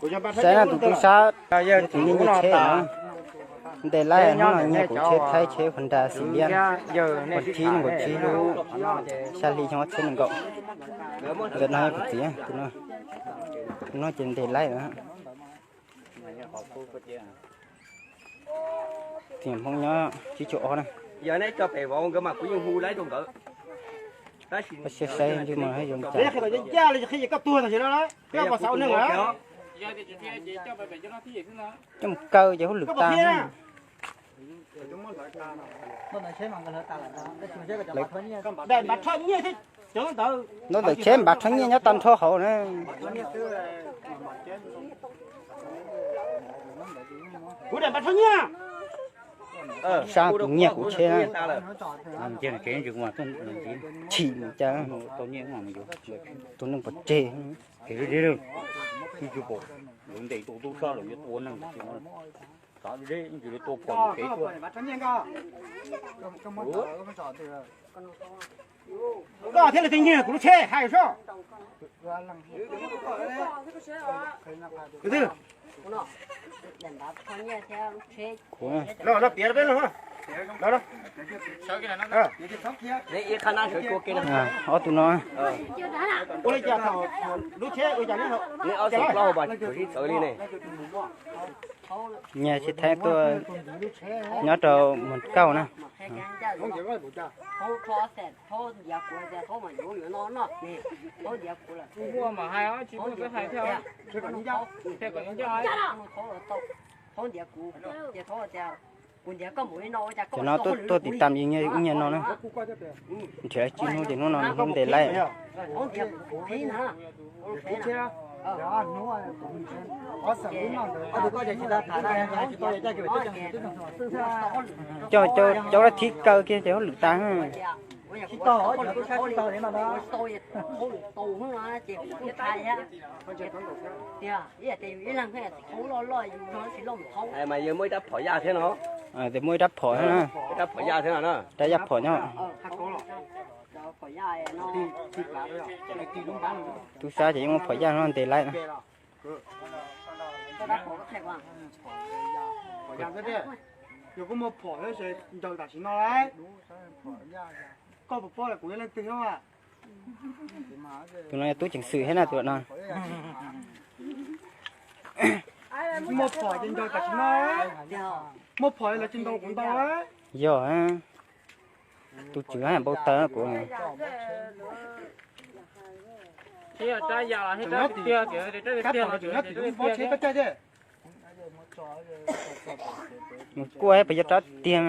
Saib no tus tub sab, tus niag nyiag tsheb no, ntes laib hnub no nyiag kuv tsheb Thaib tsheb Honda xim liab, kaum tsib nees nkaum tsib lub xya hli xyoo ob txhiab nees nkaum. Ntawm no yog kuv txiv, tus no ces ntes laib. Tus niam Hmoob nyob tsib caug ob na. Siab saib ntsej muag zoo cas. Coj mus kaw ces hauj lwm tas. Ntaub ntawv tsheb npav rho nyiaj nyob tag nrho hauv na. Sab tus nyiag kuv tsheb na. Chim mus cas, tus neeg pov tseg. Koj thiaj li tsis nyiag kuv lub tsheb hais soj. Ob tug no. Lub tsheb ua cas neb sib txawv li ne? Nyiag tsheb Thaib tuaj nyob rau Moos Kauj na. Cov no tuaj tiv tam nyiag no na. Nrhiav tsis hnub ces hnub no hnub ntes laib. Coj cov dab thib kaw kiag ces hauj lwm tas. Mas yawg muaj ib rab phom yaj thiab no. Tes muaj ib rab phom thiab no na. Rab yaj phom nyob. Tub sab ces yeej muaj phom yaj no ntes laib na. Yog kuv muaj phom thiab ces ncaws tam sim no lauj. Koj puas paub kuv yog leej twg? Tus no yog tub ceev xwm thiab na tus no. Muaj phom ces ncaws tam sim no. Muaj phom lawv tsis ntaus kuv ntau. Yog, tus tswv npau taws kuv. Mus kuaj puas yog rab tiag.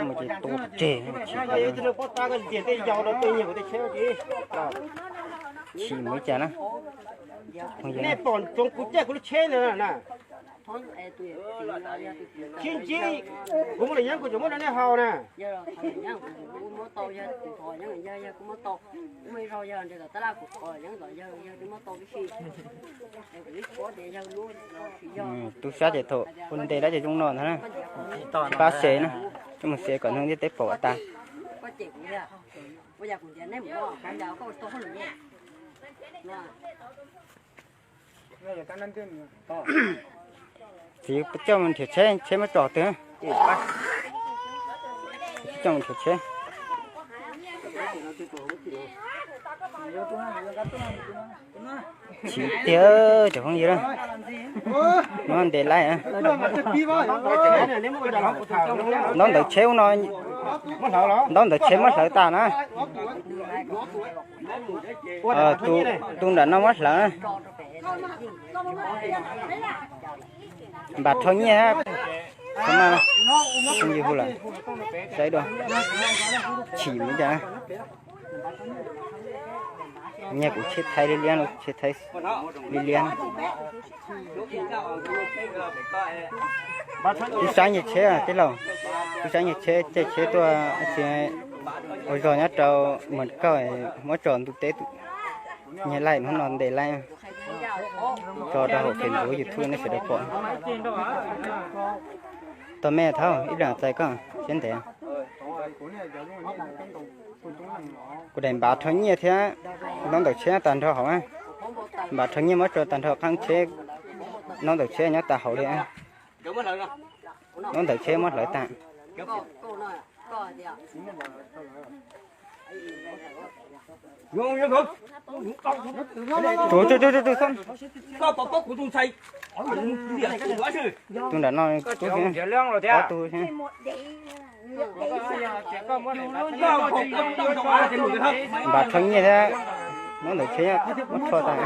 Mus ces tua tseg. Chim mus li cas na? Nej pom tsoov kuv caij kuv lub tsheb ntawd na. Sib ntsib, kuv muaj los yeeb kuv tseem muab rau nej haus na. Tub sab ces thaum ua ntes lawm ces zoo no ntag na. Tsis pab xes na, coj mus xes kom neeg ntiaj teb pom tas. Txiv coj mus nrhiav tsheb, tsheb muab tso twg? Coj mus nrhiav tsheb. Chim tiag cov phooj ywg, no ntes laib. Ntaub ntawv tsheb ub no, ntaub ntawv tsheb muab hlawv tas na. Tus nram no muab hlawv na. Npam rho nyiaj, phooj ywg hu lawm, saib dua, chim mus cas. Nyiag kuv tsheb Thaib liab liab, tsheb Thaib liab liab. Tub sab nyiag tsheb tij laug, tub sab nyiag tsheb, caij tsheb tuaj ua zog nyob rau Moos Kauj, muab tso ntuj teb, nyiag laij hnub no ntes laij, tso rau hauv Facebook YouTube nej sawv daws pom. Tog me thauj ib leeg txais koj siab ntev. Kuv daim npav rho nyiaj thiab ntaub ntawv tsheb tag nrho hauv. Npav rho nyiaj muab tso tag nrho qab tsheb, ntaub ntawv tsheb nyob tas hauv li. Ntaub ntawv tsheb muab hlawv tag. Tus nram no, ob tug. Npav rho nyiaj thiab ntaub ntawv tsheb muab rho tag.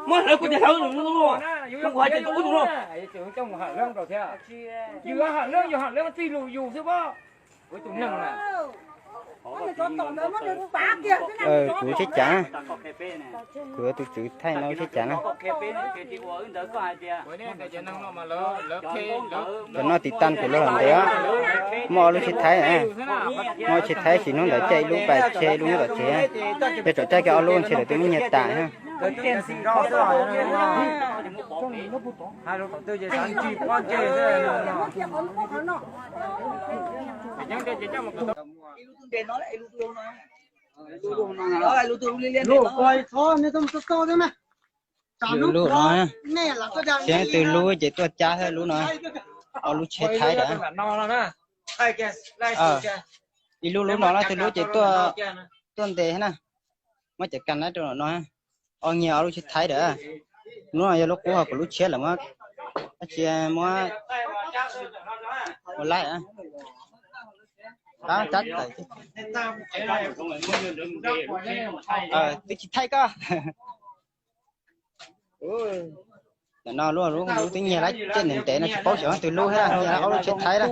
Muab hlawv kuv tias hlawv, kuv hais tias tus ub tus no. Yus ham lwm, yus ham lwm txij lus yus xwb pob. Kuv tsheb cav, kuv yuav tus tswv thaij no tsheb cav na. Cov no tiv tag kuv lub hauv ntev, muaj ob lub tsheb thaib, muaj tsheb thaib sim hnub ntawd caij ib lub pais tseg ib lub nyob tom tsev, yog tseem caij kiag ob lub ntshe lawv twb muab nyiag tas. Lub no, tsis leej twg lub ces tuaj cab thiab lub no. Ob lub tsheb thaib ntawd. Ib lub lub no leej twg lub ces tuaj ntes na. Muab cov kas laib rau no. Ob nyiag ob lub tsheb thaib ntawd. Lub no yog lub qub, ho kuv lub tshiab lawm muab, dab tsi muab ua laij. Tab tab tawm, twb tsis thaij koj. Ntawm no lub lub twb nyiag laib ceg ntev ntev no tsis paub xyov leej twg lub thiab, nyiag laib ob lub tsheb thaib lawm.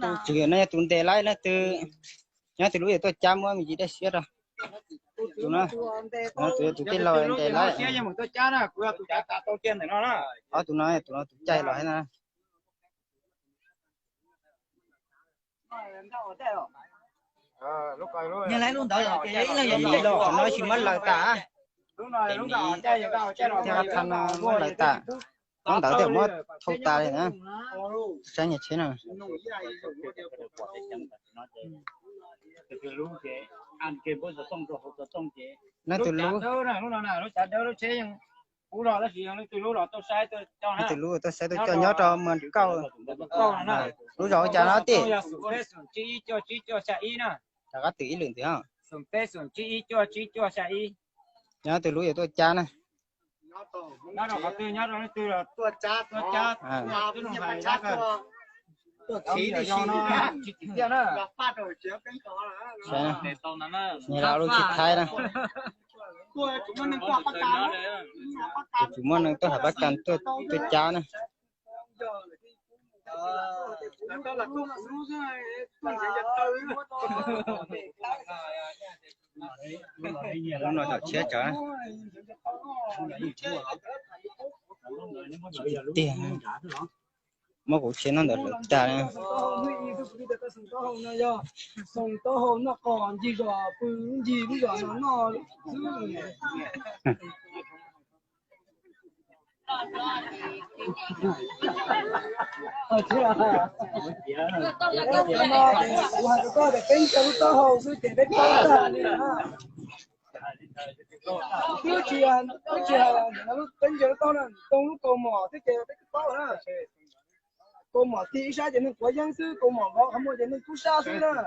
Tus tswv no yog tus ntes laib leej twg, nyob twg lub yuav tuaj cab muab me ntsis dej siab rau. Tus no, tus no tus yog tus tij laug ntes laib. Ob tus no, tus no tus caij los thiab na. Ib los qhov no tsis muab lawv tas. Thiab qhov no muab lawv tas. Qhov ntawd thiaj muab thau tas li na. Saib nyias tsheb no. Leej twg lub, leej twg lub tuaj saib tuaj coj nyob rau Muas Kauj. Lub zos ua cas no tij? Rov qab twm ib lwm ntxiv. Nyob twg lub yuav tuaj cab na. Nyias los lub tsheb thaib na. Tus tswv muaj neeg tuaj hais pab kas tuaj cab na. Lub no tom tshiab tsawv tiag. Muab kuv tsheb noj ntawd hlawv tag. Kuv hais rau koj tias peb ncaws lub taub hau xwb ces peb paub tag li na. Twb tsis, twb tsis hais lub peb ncaws lub taub na, zoo lub kaus mom xwb ces peb twb paub na. Kaus mom ti ib sab ces neeg quav yeeb xwb, kaus mom vov qhov muag ces neeg tub sab xwb na.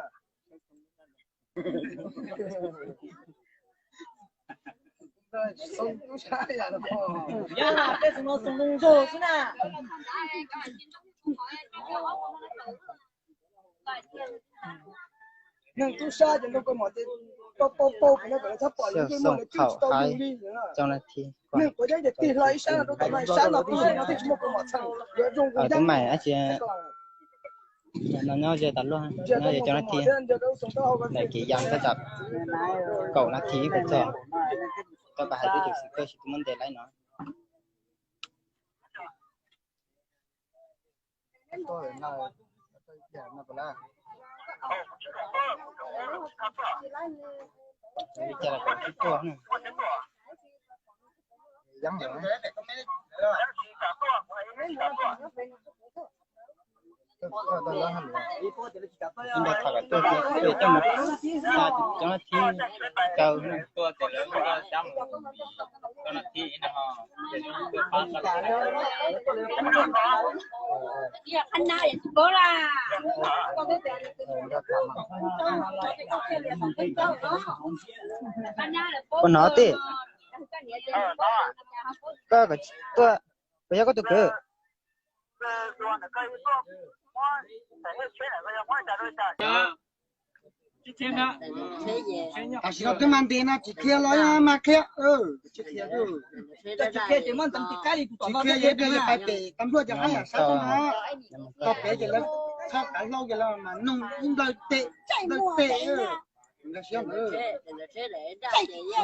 Neeg tub sab ces nrog kaus mom ces tau pau pau kom no kom lawv txhob pom yus ntsej muag, lawv twb tsis tau yus li. Neeg quav yeeb ces tig hlo ib sab no rau tom no, ib sab no tig hlo no twb tsis muaj kaus mom txheej, yuav zoo kuv yeeb. No nyob ze tas luaj, nyob ze cov no thiab. Daim kev yas tab tom kaum nas this puas txog, tau pas hais twb tsis xwm koj tsis tus muab ntes laib no. Li cas los kom sib tuaj na. Yeeb lawm. Ib nrog tham kom tuaj ces coj mus xa cov no thib kaw. Ua no tij, koj kom tuaj, puas yog koj tus kwv? Tam sim no twb mas ntev no tsis qhia los mas qhia, tsis qhia, tsis qhia ces pais pem tab npluaj ces qab yam sab tod no, tau pem ces lawv txhob kav hlau ces lawv mas noog ib nplawg tes, nplawg tes.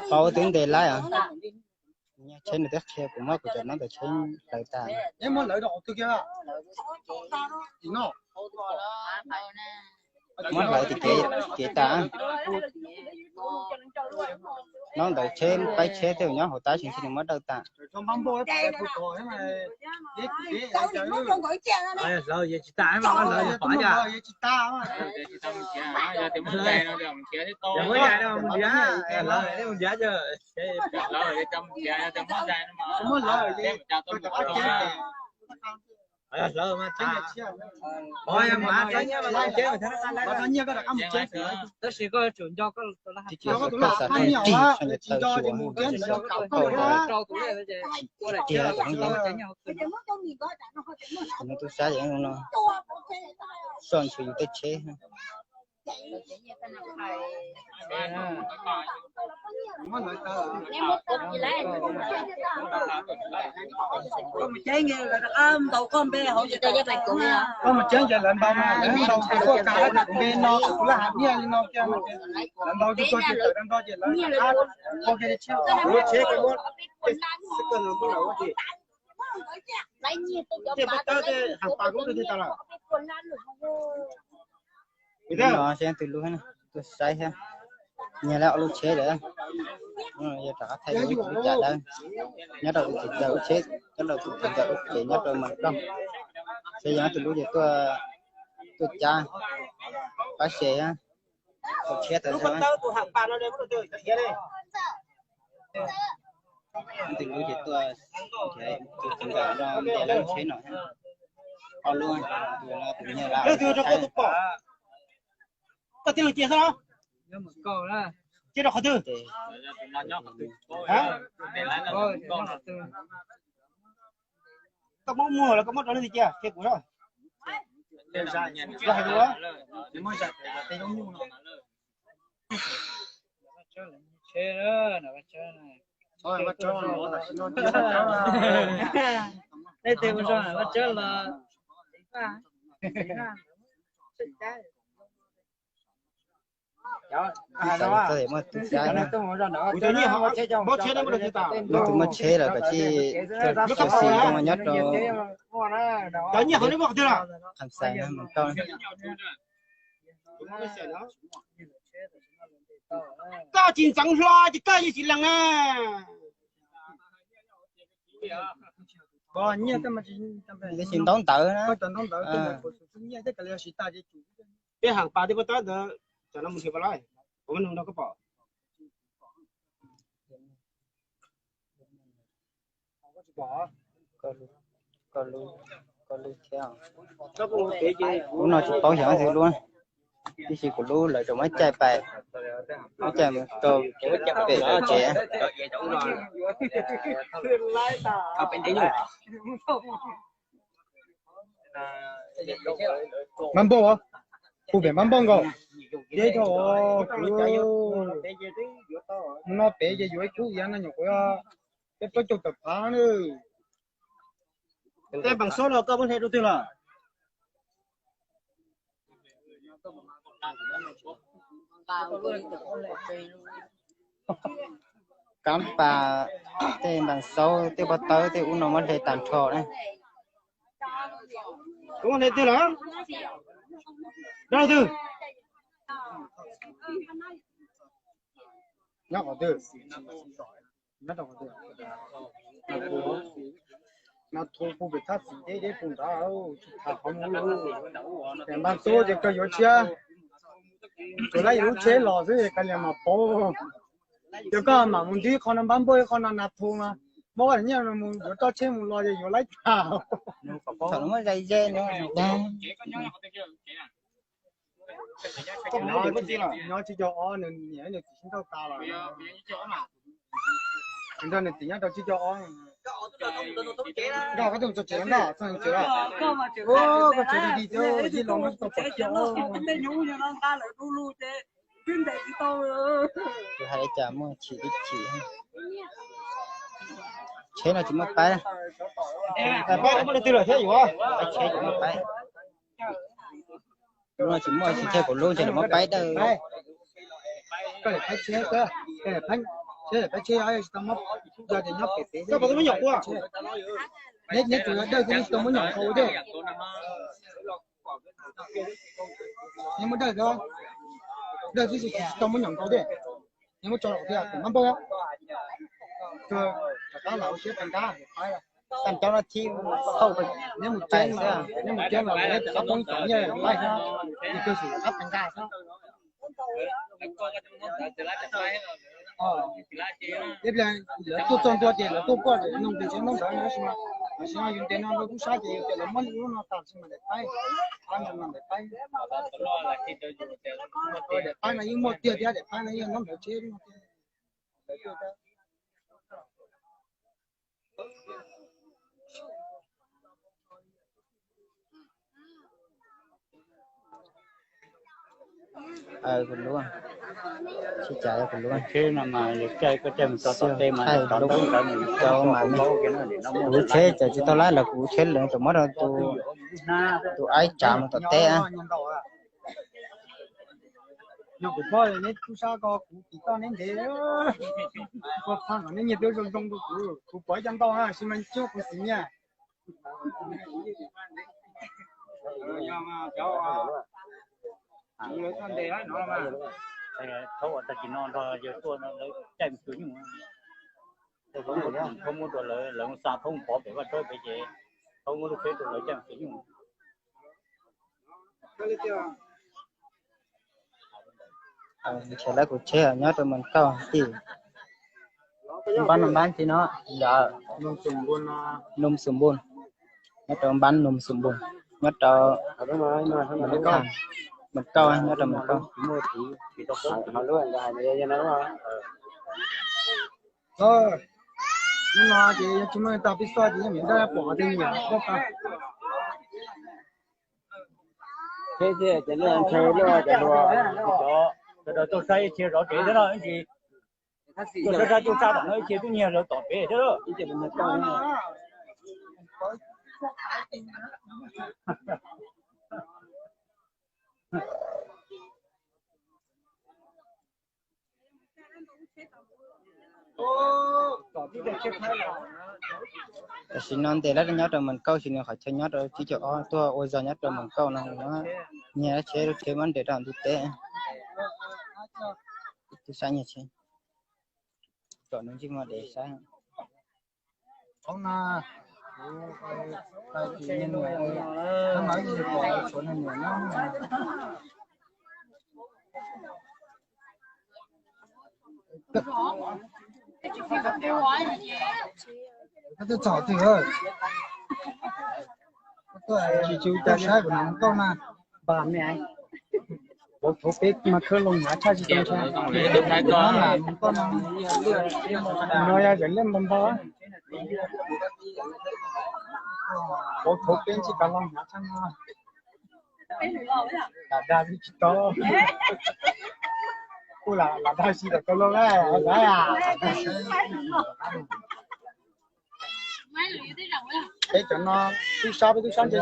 Qhov twb ntes laib os. Tsheb nws twb qhia kuv muab kuv cov no ntawm tsheb hlawv tas. Muab hlawv tim kev, kev tas. No ntawm tsheb, paib tsheb tej nyob hauv tab tseem tsis muab dawj tas. Tab sis koj tsum nco koj tig rau tus lej, tsis tiag, tus no soj ntshua yus tej tsheb. Koj mus tseeb ces lawv ntaus mas lawv ntaus kuv tuaj kav kuv npe no kuv laj hais nyiaj li no kiag, lawv ntaus kuv tuaj ces tawm nrog nrog ces lawv rov qab ua kiag li tsheb. Tej pob tawb tej has pas kuv twb tas lawm. Hnub no seb leej twg lub, tuaj saib thiab. Nyiag lawv ob lub tsheb lawm. Yog rov qab thaij lub cas dawb nyob rau tus txiv ntxawm lub tsheb, nyob rau tus txiv ntxawm lub tsev nyob rau Moos Doj. Seb yog leej twg lub ces tuaj, tuaj cab pab se. Tus tsheb tawm ntawd, leej twg lub ces tuaj, tus txiv ntxawm no ntes lawv lub tsheb no. Ob lub, tus no tus nyiag lawv. Koj tij leej cia xwb los? Cia rau qhov twg? Koj muab muag los koj muab rau leej twg cia, qhia kuv na. Koj hais kuv. Leej twg ua zoo vaj tsawb los. Muaj tus saib na, leej twg muaj tsheb lawm kom cia xim zoo nyob rau Kham Xais na, Moos Doj. Koj tsis ntxeev hlo ces koj yeej tsis lees na. Tab sis ntaub ntawv na. Tej has pas tej pob tawb ntawd, tsam no mus nrhiav pas lawm, kuv muab nug nrog koj pom. Lub no tsis paub xyov leej twg lub, tiam sis kuv lub lawv tseem muab caij pais, muab caij mus rau pem lawv tsev. Npab npauj, hu pem npab npauj nkaus. Deb dhau, mus no pem ces yuav ib khub iav no nyuam qhuav peb plaub caug tawm phav na. Tej npas xaub los koj muab hle rau twg lawm? Kab pas, tej npas xaub, tej pob tawb, tej ub no muab hle tag nrho na. Koj muab hle twg lawm? Rau twg? Nyob qhov twg? Nyob rau qhov twg? Na thu pub pem thaj txim deb deb pus nrad, tsis tham qhov mus. Ces npaj tub ces kawg yuav tshiab, tsuas laib yus lub tsheb los xwb kav liam mam pov. Ces koj mam mus nrhiav qhov no npaj npaj, qhov no na thu mas mob nyiaj mus yuav roj tsheb mus los ces yuav laib tham. Thaum no muab zais ze no. Nyob tsib caug ob, nws niam nws txiv sib nrauj tas los nrog nws txiv nyob rau tsib caug ob. Nrog koj tus tso tsev nrog txog tsev, koj tsev di di thiab, ib los muab tau pom kiag. Tus hais li cas muaj chim twb chim. Tsheb no tsis muaj paib. Paib leej twg lawm thiab yuav? Tsheb tsis muaj paib. Lub no tsis muaj, tsis thiaj kuv lub ntshe lawv muab paib dawb. Koj lawm paib tsheb, tsheb lawm paib tsheb, tsis tau muab, yog tias nyob pem pem. Neb tsuas yog dawj xwb, tsis tau muab nyom nkaus thiab. Neb muab dawj xwb, dawj xwb tsis tau muab nyom nkaus thiab. Neb muab tso los thiab, kuv mab npauj. Rov qab los ua siab pes nqa, tam cov no thi thauj. Neb mus tseeb, neb mus tseeb los neb rov qab poob tom nyiaj laij xwb, nws kawg siv rov qab pes nqa xwb. Ib pliag lawv tuaj txog ntua ces lawv tuaj kuaj ces noog pes tsev Hmoob ntawd, tab sis mas tam sim no yus ntes no rau tub sab ces yus tias lawv muab lub no tas sis mas daim paib, daim paib no mas daim paib, daim paib no yeej muaj tiag thiab, daim paib no yeej nyob ntawm tsheb no tiag. Kuv lub, tsheb cas kuv lub, tsheb no mas caij koj caij mus txog tom tej mas tom ntawd mus rau mas kuv lub tsheb ces tsis tau lab los kuv lub tsheb lawv tau muab rau tus aib tsav mus tom teb. Yog kuv pom neb tub sab ko kuv tim toj neb ntev, ua pha kom neb nyiag twb zoo zoo rau kuv, kuv pom ib co ntau na sis mas coj kuv xiv nyiaj. Thaub ua tag kis no nrog yawg tuaj no lawv caij mus xyuas nyuj. Thaub muab rau lawv, lawv xa Thaub mus pov pem vaj tsaub pem ces Thaub muab lub tsheb rau lawv caij mus xyuas nyuj. Nrhiav lawv kuv tsheb nyob rau Moos Kauj tij. Npab no npab tsi no, yog Num Xum Npun, nyob rau npab Num Xum Npun, nyob rau Moos Kauj, nyob rau Moos Kauj. Hnub no ces yog tsis muaj tag peb xoj ces yeej pom tej niam poj tag. Ces nej ntshaw loj cov hluas, cov tau saib ib txhia zov tsev xwb no, ib ntsis tuaj saib saib tuaj tsa tom no ib txhia twb nyiag lawv tom tsev xwb. Tam sim no ntes lawv nyob rau Moos Kauj, sim no qhov chaw nyob rau tsib caug ob tuaj ua zog nyob rau Moos Kauj no, nyiag tsheb, lub tsheb muab nres rau ntuj teb. Tub sab nyiag tsheb, kom nws ntsej muag dev saib. Koj twb txog twg? Tsis tsw cas saib kuv nws Moos Kauj na. Pauv thaum peb mas khawb loo hnyav tshaj tsis tau ntshe. Lam Moos Kauj no, no yog yam liaj npau npau. Pauv thaum peb tsis kav loo hnyav tshaj no. Lam dag tsis tau. Kuj lam dag tsis tau tau loo, peb cov no tub sab, peb tub sab ntse,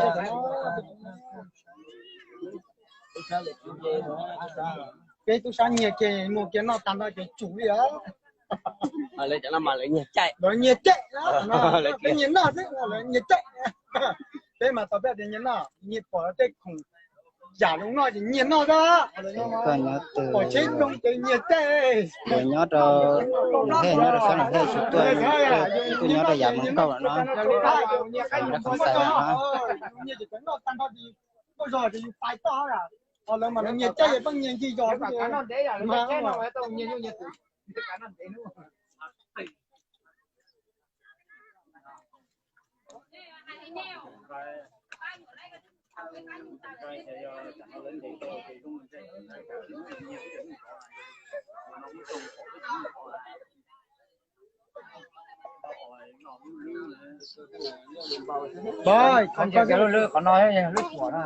peb tub sab nyiag kiag mus kiag noj tag nrho ces tsum li os. Lawv nyiag caij, peb nyiag noj xwb, lawv nyiag caij. Peb mas tau peb tias nyiag noj, nyiag pom tej khoom Yam zoo no ces nyias noj xwb. Koj nyob twg? Pom tsheb zoo ces nyias caij. Kuv nyob rau Nus Hej, nyob rau sab Nus Hej, tsis tuaj, tuaj nyob rau yav Moos Kaub no. Nyob rau Kham Xais no. Nyias caij pheej nyias ncig zos. Qhov no lub suam na.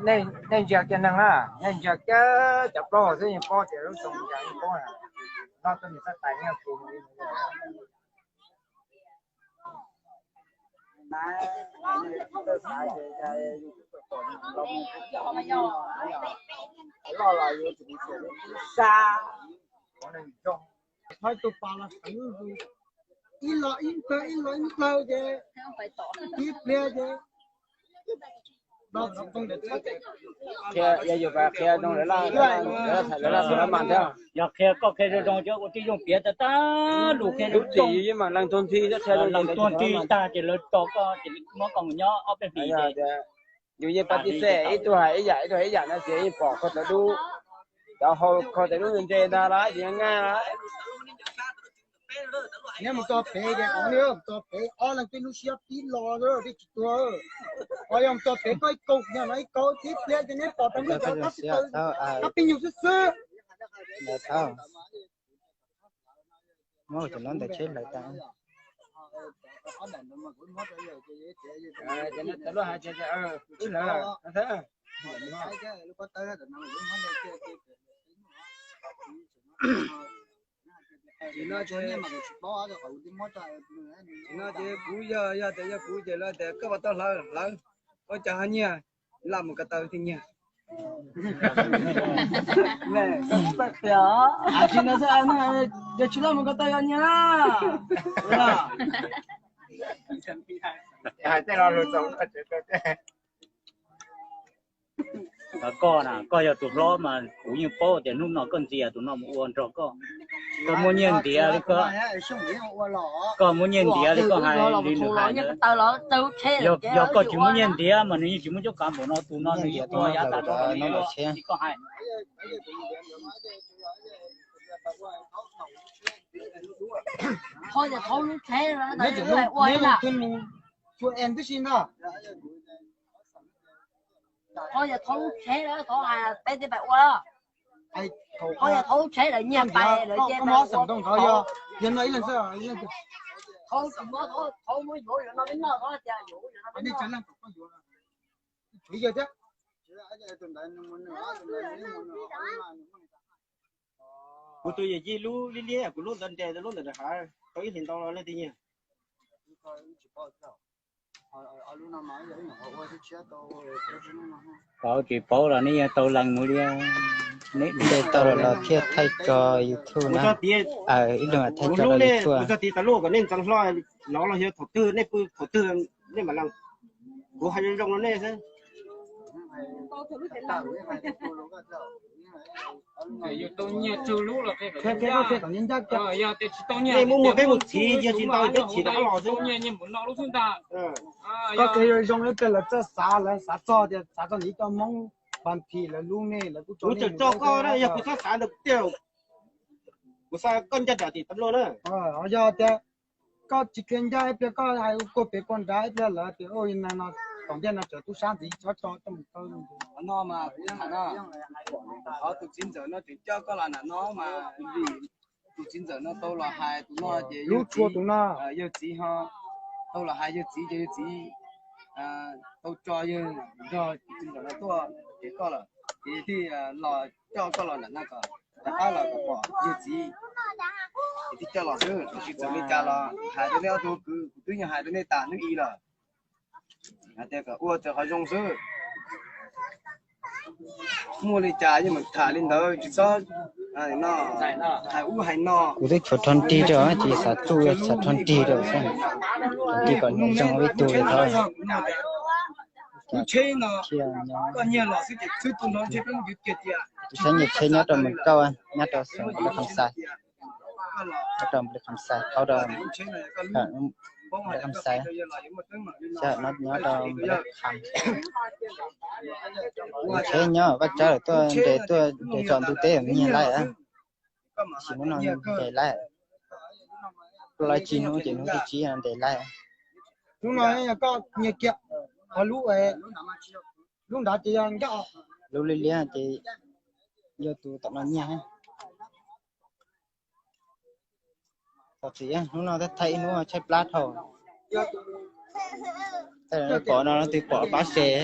Nej ntsia kiag neeg na, nej ntsia kiag cov plaub xwb yeej paub tias lub xyoo cas yeej paub na. No tuaj mus xab tais nyiaj pus. Loj los yuav tsum mus xyuas lub tib sab. Thawj tus pas los sawv zus, ib los ib plawg, ib los ib plawg ces ib pliag ces qhia, yog yus qhia zoo lawv laj, lawv laj mas thiab. Yog qhia koj qhia zoo zoo ces ua tib zoo piav tag tag lus qhia zoo zoo. Leej tuag nthi, leej tuag nthi tag ces lawv tso koj ces muab koj mus nyob ob peb hlis. Yus yeej pab tib xej, ib tug hais ib yam, ib tug hais ib yam no ces yeej pom koj tawv dub. Cov hau koj tawv dub nte ntag los ces yeej nqa los. Neb mus txog pem ces mus txog pem ob leeg peb lub siab pib los, peb tsis tuag. Ho yog mus txog pem koj ib kaug, yog no ib kaug tib pliag ces neb pom tau neb cov kab pib taw, kab pib nyuag xwb xwb. Muab cov no ntawm tsheb hlawv tas. Tsis no ces, tsis no ces kuv yog, yog tias yog kuv ces lawv tias koj puas tau hlawv, hlawv, ua cas ho nyiag, laj mus ko taw thiaj nyiag. Tsis no xwb, yog tsis laj mus ko taw yog nyiag. Hais tej lo lus txaus. Koj na, koj yog tus hlob mas kuv yeej paub tias hnub no koj ntxias tus no mus ua nrog koj. Koj muaj nyiaj ntiav li koj, koj muaj nyiaj ntiav li koj hais li nws hais ntawd. Yog koj tsis muaj nyiaj ntiav mas nws yeej tsis muab cuab kav npaum no, tus no nws yeej tuag yav tas no, tsis koj hais. Neb tseem ua ib tug mus xyuas es tib si ntag. Ho yog thauv lub tsheb lawm, thauv hais peb tej pais ua. Ho yog thauv lub tsheb lawm nyiag pais lawm ces koj muab xeem rau nkawd yog, yog no ib leeg xwb. Thauv tsis muab, thauv muab yuav no me noj, thauv tias yuav nej tsa leej kom koj yuav. Tshuav yawg thiab. Kuv tus yawm yij lub liab liab, kuv lub ntawd nres, lub ntawd hav, tau ib hlis ntau los leej twg nyiag. Tau tsis paub los nej yeej tau lees mus li. Neb ntes tau los los thiaj thaij tso YouTube na. Ib leeg thaij tso los YouTube. Kuv txog tid tas luaj kom nej ntxeev hlo, lov los yog thaum twg nej pw thaum twg nej mam lees. Kuv hais zoo zoo rau nej xwb. Nej muaj muaj peb mus txhiv, yog tsis ntau peb txhiv rov qab los xwb. Koj qhia zoo zoo ib pliag lawv txawj xav, lawv xav txog tias xav txog nws ib co Hmoob pas thim lawv lub ne, lawv kuj tso, kuv tseem tso koj na, yog kuv txhob xav ntawd tiag, kuv xav koj ncaj nraim tim tab laj na. Yog tias koj tsis qhia ncaj ib pliag, koj hais ua kua pem kua nrad ib pliag lawv tias ua no, tom ntej no tseem tub sab ntxiv txhob tso coj mus kaw. No mas kuv tham na, qhov tus txiv ntxawm no tseem coj koj los nram no mas vim tus txiv ntxawm no tau los hais tus no ces lub tshua tus no yawg txiv ho tau los hais yawg txiv ces yawg txiv tau tso yawg nrog tus txiv ntxawm no tuaj ces koj lawm, ces thiaj los coj koj los nram no kom rov qab los kom pom yawg txiv, ces thiaj coj los xwb. Tab sis txawm li cas los hais rau nej ob tug kwv, kuv twb yog hais rau nej tas hnub ib lawm, hais tias kom ua raws qhov zoo xwb. Muaj li cas yeej mam tham li ntawd, tsis txhob hais ub hais no. Kuv twb tshuav rho nrig rau, tsis xav txuj, xav rho nrig rau xwb. Rho nrig kom zoo ib tug li thov. Tus tsheb no, koj nyiag los xwb ces xwb tus no, tus saib nyiag tsheb nyob rau Mes Kauj, nyob rau xeev Nplog Kham Xais, nyob rau Nplog Kham Xais, qhov rau Nplog Kham Xais, nyob rau Nplog Kham. Tus tsheb nyob Vaj Tsab lawm tuaj nres tuaj nres tsom ntug teb nyiag laij, tab sis hnub no nres laij, plaub tsib hnub ces hnub thib tsib nres laij. Hnub no yog koj nyiag kiag, qhov lub, lub nrad ces yog ncaj, lub liab liab ces yog tus tom no nyiag. Thov txim, hnub no thaij ib hnub tshaib plab dhau. Thaij pom no leej twg pom pab share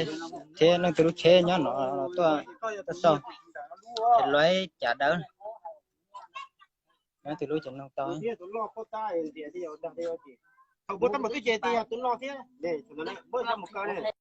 thiab leej twg lub tsheb nyob no tuaj, tuaj sau, es lawv cav dawb. Leej twg lub ces nug tau. Thaum puas tab tom twb ces tias yog tus no thiab, puab mus kaw ne.